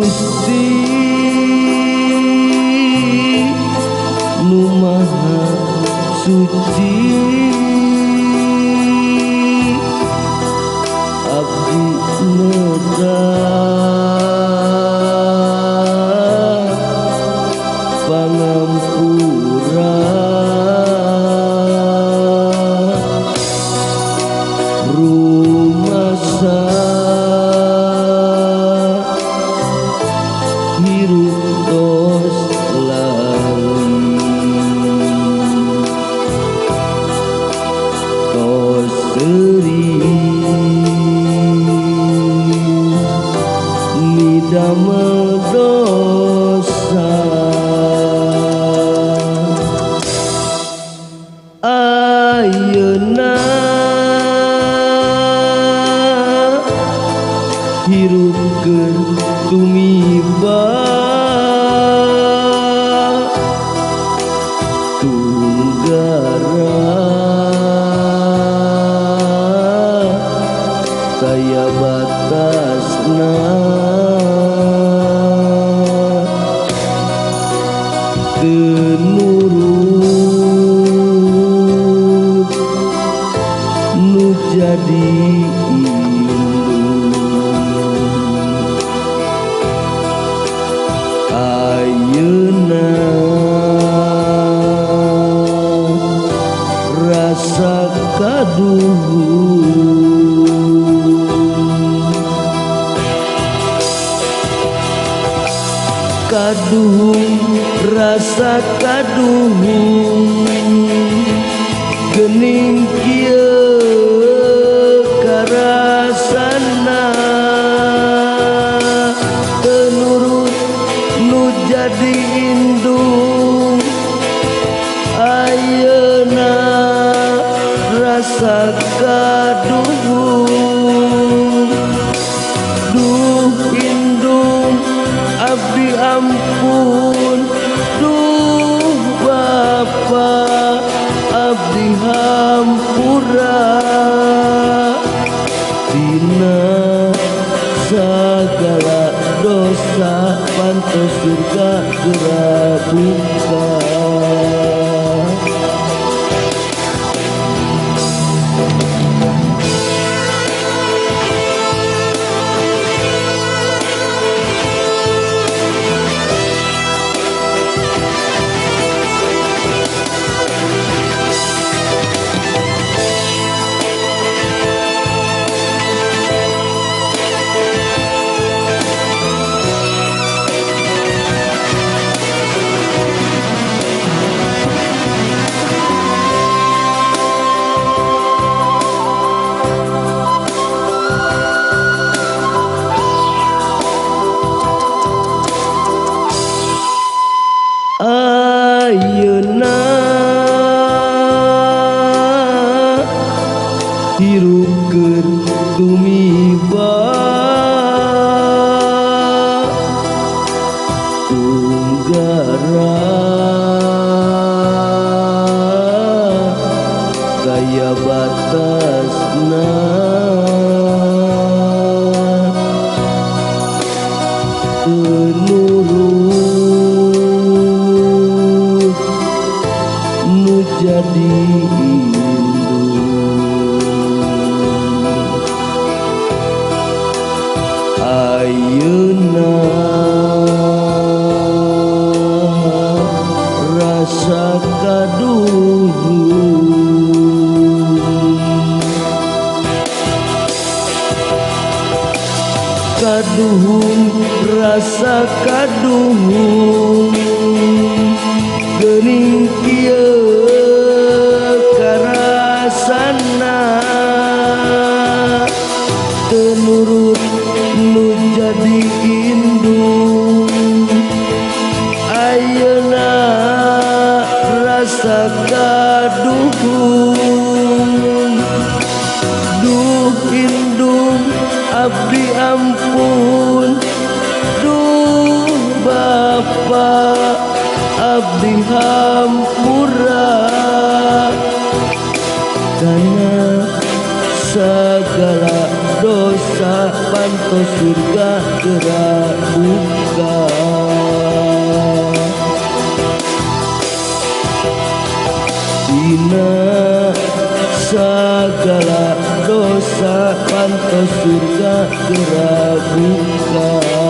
Gusti nu Maha Suci abdi meda pangampura rumasa hirup tos lali tos seuri midamel dosa. Ayeuna hirup keur tumiba tunggara taya batasna teu nurut nu jadi ayeuna rasa kaduhung kaduhung rasa kaduhung geuning kieu karasana teu nurut nu jadi indung ayeuna rasa kaduhung. Duh indung abdi ampun, duh bapa abdi hampura dina sagala dosa pantos surga geura buka. Ayeuna hirup keur tumiba tunggara taya batasna teu nurut nu jadi indung. Ayeuna rasa kaduhung kaduhung rasa kaduhung geuning kieu karasana teu nurut nu jadi indung ayeuna rasa kaduhung. Duh indung abdi ampun, duh bapa abdi hampura kana sagala dosa pantos surga geura buka. Dina segala dosa pantos surga geura buka.